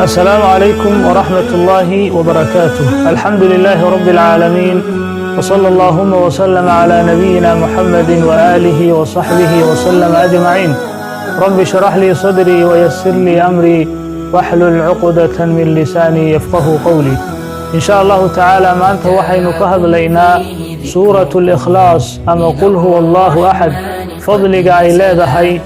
السلام عليكم ورحمة الله وبركاته. الحمد لله رب العالمين، وصلى اللهم وسلم على نبينا محمد وآله وصحبه وسلم أجمعين. رب اشرح لي صدري ويسر لي أمري واحلل عقدة من لساني يفقه قولي. إن شاء الله تعالى maanta waxaynu ka hadlaynaa سورة الإخلاص ama قل هو الله أحد, fadliga ay leedahay,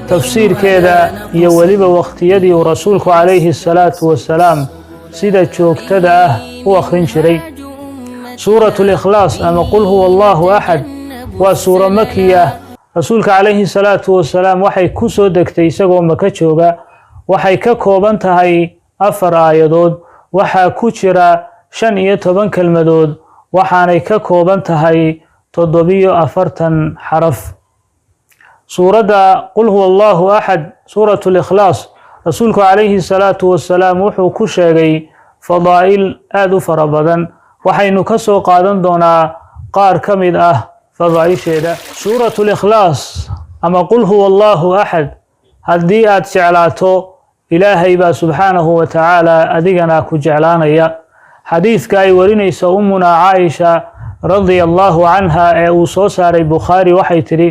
tafsiirkeeda iyo weliba wakhtiyadii uu rasuulku calayhi الsalaatu wasalaam sida joogtada ah u akhrin jiray. Suuratu Likhlaas ama قل هو الله أحد waa suuro makiya. Rasuulka calayhi salaatu wasalaam waxay ku soo degtay isagoo Maka jooga. Waxay ka kooban tahay afar aayadood. Waxaa ku jira 15 kelmadood, waxaanay ka kooban tahay 47 xaraf. Suuradda قل هو الله أحد, سورة الإخلاص, rasuulku calayhi salaatu wasalaam wuxuu ku sheegay fadaa'il aada u fara badan. Waxaynu ka soo qaadan doonaa qaar ka mid ah fadaa'isheeda. Suuratu Likhlaas ama قل هو الله أحد haddii aad jeclaato, Ilaahay baa subxaanahu wa tacaala adigana ku jeclaanaya. Xadiidka ay warinaysa umunaa Caaisha radia allahu canha ee uu soo saaray Bukhaari, waxay tidhi: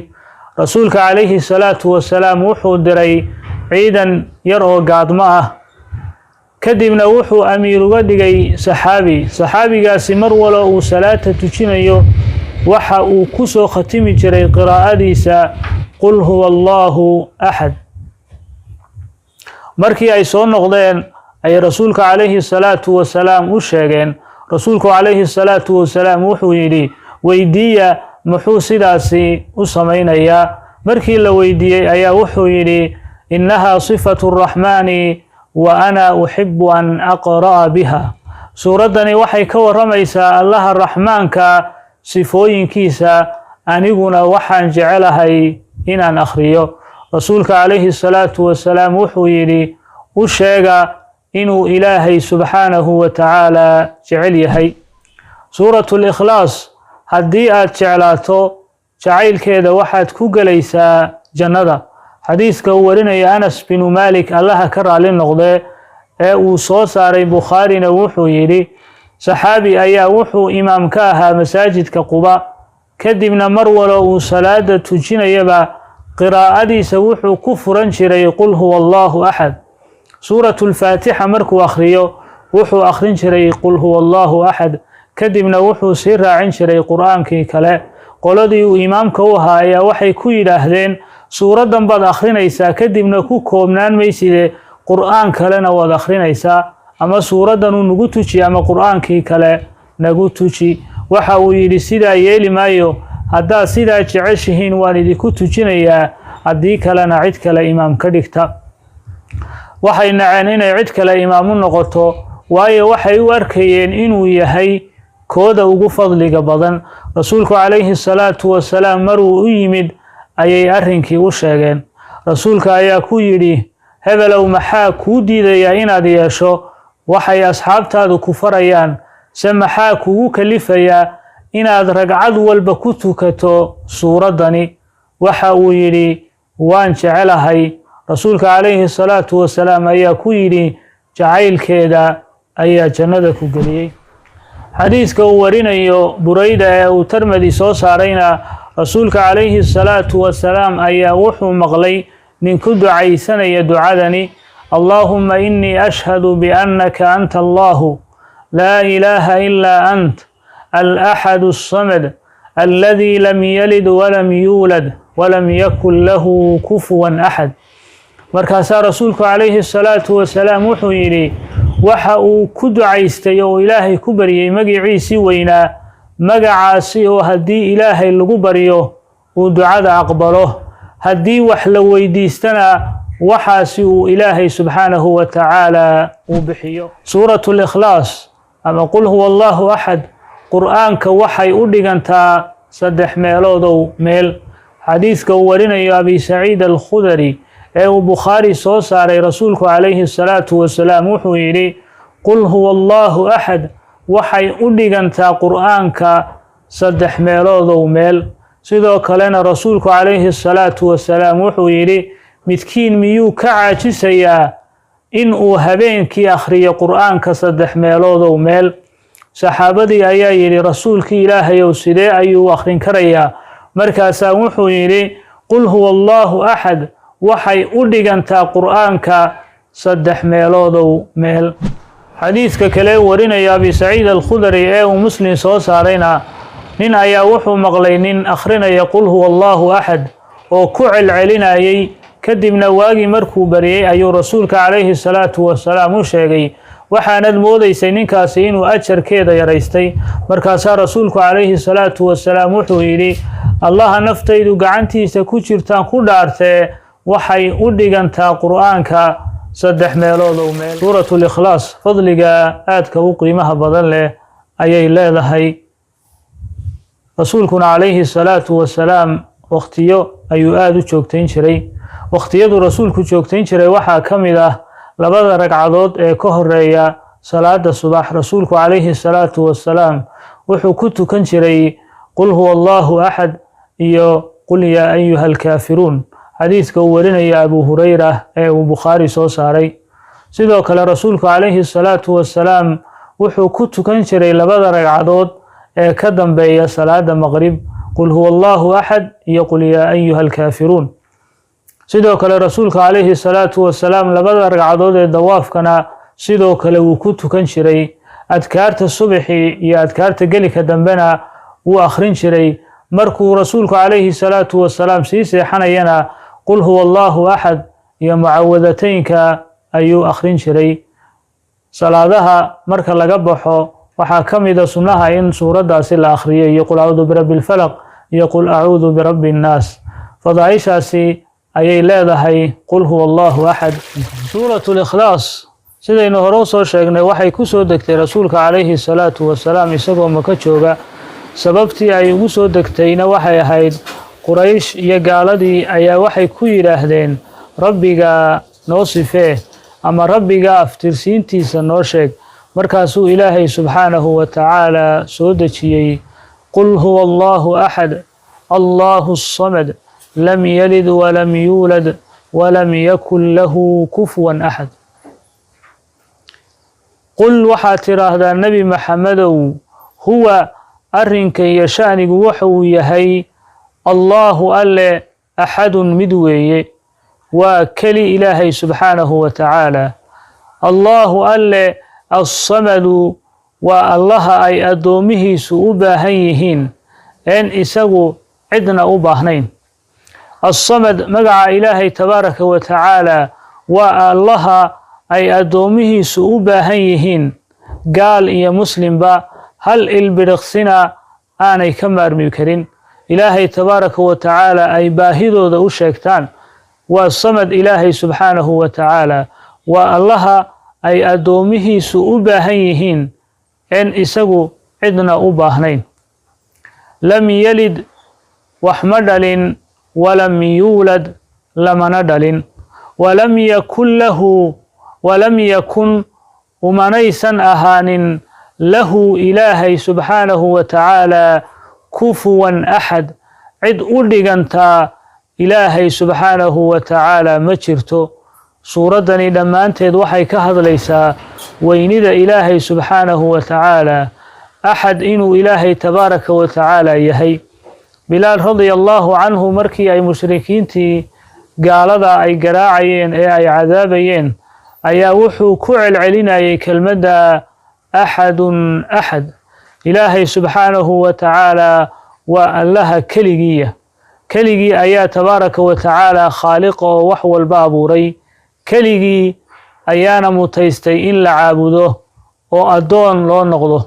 rasuulka calayhi salaatu wasalaam wuxuu diray ciidan yar oo gaadmo ah. Kadibna wuxuu amiir uga dhigay saxaabi. Saxaabigaasi mar walo uu salaata tujinayo, waxa uu ku soo khatimi jiray qiraa'adiisa قل هو الله أحد. Markii ay soo noqdeen ay rasuulka calayhi salaatu wasalaam u sheegeen. Rasuulku calayhi salaatu wasalaam wuxuu yidhi: "Weydiiya muxuu sidaasi u samaynayaa." Markii la weydiiyey ayaa wuxuu yidhi: "إنها صفة الرحمن وأنا أحب أن أقرأ بها." Suuraddani waxay ka warramaysaa Allaha Raxmaanka sifooyinkiisa, aniguna waxaan jecelahay inaan akhriyo. Rasuulka calayhi salaatu wasalaam wuxuu yidhi: "U sheega inuu Ilaahay subxaanahu wa tacaala jecel yahay." Suuratu Likhlaas haddii aad jeclaato, jacaylkeeda waxaad ku gelaysaa jannada. Xadiiska uu warinaya Anas binu Malik, Allaha ka raali noqdee, ee uu soo saaray Bukhaarina, wuxuu yidhi: saxaabi ayaa wuxuu imaam ka ahaa masaajidka Quba. Kadibna mar walo uu salaada tujinayaba, qiraa'adiisa wuxuu ku furan jiray قل هو الله أحد. Suuratu Lfaatixa markuu akhriyo, wuxuu akhrin jiray قل هو الله أحد. Kadibna wuxuu sii raacin jiray qur-aankii kale. Qoladii uu imaamka u ahaa ayaa waxay ku yidhaahdeen: "Suuraddan baad akhrinaysaa, kadibna ku koobnaan mayside, qur-aan kalena waad akhrinaysaa. Ama suuraddan uu nagu tuji ama qur-aankii kale nagu tuji." Waxa uu yidhi: "Sidaa yeeli maayo. Haddaad sidaa jeceshihiin, waan idinku tujinayaa. Haddii kalena, cid kale imaam ka dhigta." Waxay naceen inay cid kale imaam u noqoto, waayo waxay u arkayeen inuu yahay kooda ugu fadliga badan. Rasuulku calayhi salaatu wasalaam maruu u yimid ayay arrinkii u sheegeen. Rasuulka ayaa ku yidhi: "Hebelow, maxaa kuu diidayaa inaad yeesho waxay asxaabtaadu ku farayaan? Se maxaa kugu kalifayaa inaad ragcad walba ku tukato suuraddani?" Waxa uu yidhi: "Waan jecelahay." Rasuulka calayhi salaatu wasalaam ayaa ku yidhi: "Jacaylkeeda ayaa jannada ku geliyey." Xadiiska uu warinayo Burayda ee uu Tirmidi soo saarayna, rasuulka calayhi salaatu wasalaam ayaa wuxuu maqlay nin ku ducaysanaya ducadani: "اللهم إني أشهد بأنك أنت الله لا إله إلا أنت الأحد الصمد الذي لم يلد ولم يولد ولم يكن له كفوا أحد." Markaasaa rasuulku calayhi salaatu wasalaam wuxuu yidhi: waxa uu ku ducaystay oo Ilaahay ku baryey magiciisii weynaa, magacaasi oo haddii Ilaahay lagu baryo uu ducada aqbalo, haddii wax la weydiistana waxaasi uu Ilaahay subxaanahu wa tacaala uu bixiyo. Suuratu Likhlaas ama قل هو الله أحد qur-aanka waxay u dhigantaa saddex meeloodow meel. Xadiiska uu warinayo Abi Saciid Alkhudari ee uu Bukhaari soo saaray, rasuulku calayhi salaatu wasalaam wuxuu yidhi: "قل هو الله أحد waxay u dhigantaa qur-aanka saddex meeloodow meel." Sidoo kalena rasuulku calayhi salaatu wasalaam wuxuu yidhi: "Midkiin miyuu ka caajisayaa In uu habeenkii akhriyo Qur'aanka saddex meeloodow meel. Saxaabadii ayaa yidhi: "Rasuulkii Ilaahayow, sidee ayuu akhrin karayaa?" Markaasaa wuxuu yidhi: "Qul huwa Allahu axad waxay u dhigantaa Qur'aanka saddex meeloodow meel." Xadiidka kale warinaya Abi Saciid Alkhudri ee uu Muslim soo saarayna, nin ayaa wuxuu maqlay nin akhrinaya "Qul huwa Allahu axad" oo ku celcelinayay. Kadibna waagii markuu bariyey ayuu Rasuulka calayhi salaatu wasalaam u sheegay. Waxaanad moodaysay ninkaasi inuu ajarkeeda yaraystay. Markaasaa Rasuulku calayhi salaatu wasalaam wuxuu yidhi: "Allaha naftaydu gacantiisa ku jirtaan ku dhaartee, waxay u dhigantaa Qur'aanka saddex meeloodow meel." Suuratu Likhlaas fadliga aadka u qiimaha badan leh ayay leedahay. Rasuulkuna calayhi salaatu wasalaam wakhtiyo ayuu aada u joogtayn jiray. Wakhtiyadu Rasuulku joogtayn jiray waxaa ka mid ah labada ragcadood ee ka horeeya salaada subax. Rasuulku calayhi salaatu wasalaam wuxuu ku tukan jiray "Qul huwa Allahu axad" iyo "Qul yaa ayuha alkaafiruun", xadiidka uu warinaya Abu Hurayra ee uu Bukhaari soo saaray. Sidoo kale Rasuulku calayhi salaatu wasalaam wuxuu ku tukan jiray labada ragcadood ee ka dambeeya salaada maqrib "Qul huwa Allahu axad" iyo "Qul yaa ayuha alkaafiruun". Sidoo kale Rasuulka calayhi salaatu wasalaam labada ragcadood ee dawaafkana sidoo kale wuu ku tukan jiray. Adkaarta subaxii iyo adkaarta gelika dambena wuu akhrin jiray. Markuu Rasuulku calayhi salaatu wasalaam sii seexanayana "Qul huwa Allahu axad" iyo mucawadateynka ayuu akhrin jiray. Salaadaha marka laga baxo waxaa ka mida sunnaha in suuraddaasi la akhriyo iyo "Qul acuudu birabbi lfalaq" iyo "Qul acuudu birabbi nnaas". Fadaaishaasi ayay leedahay "Qul huwa Allahu axad". Suuratu Likhlaas, sidaynu hore usoo sheegnay, waxay ku soo degtay Rasuulka calayhi salaatu wasalaam isagoo Maka jooga. Sababtii ay ugu soo degtayna waxay ahayd Quraysh iyo gaaladii ayaa waxay ku yidhaahdeen: "Rabbiga noo sifee ama Rabbiga aftirsiintiisa noo sheeg." Markaasuu Ilaahay subxaanahu wa tacaala soo dejiyey: "Qul huwa Allahu axad, Allahu samad, lam yalid walam yuulad walam yakun lahu kufuwan axad." Qul, waxaad tidhaahdaa, Nebi Maxamedow, huwa, arrinka iyo sha'nigu waxa uu yahay, Allaahu, Alle, axadun, mid weeye, waa keli Ilaahay subxaanahu wa tacaala. Allaahu, Alle, assamadu, waa Allaha ay addoomihiisu u baahan yihiin een isagu cidna u baahnayn. Assamad, magaca Ilaahay tabaaraka wa tacaala, waa Allaha ay addoomihiisu u baahan yihiin, gaal iyo muslimba, hal ilbidhiqsina aanay ka maarmi karin. Ilaahay tabaaraka wa tacaala ay baahidooda u sheegtaan. Waa Samad Ilaahay subxaanahu wa tacaala, waa Allaha ay addoomihiisu u baahan yihiin en isagu cidna u baahnayn. Lam yalid, wax ma dhalin, walam yuulad, lamana dhalin, walam yakun lahu, walam yakun, umanaysan ahaanin, lahu, Ilaahay subxaanahu wa tacaala, kufuwan axad, cid u dhigantaa Ilaahay subxaanahu wa tacaala ma jirto. Suuraddani dhammaanteed waxay ka hadlaysaa weynida Ilaahay subxaanahu wa tacaala, axad inuu Ilaahay tabaaraka wa tacaala yahay. Bilaal radia Allahu canhu, markii ay mushrikiintii gaalada ay garaacayeen ee ay cadaabayeen, ayaa wuxuu ku celcelinayay kelmadda "axadun axad". Ilaahay subxaanahu wa tacaala waa Allaha keligiiya. Keligii ayaa tabaaraka wa tacaala khaaliqa oo wax walba abuuray. Keligii ayaana mutaystay in la caabudo oo addoon loo noqdo.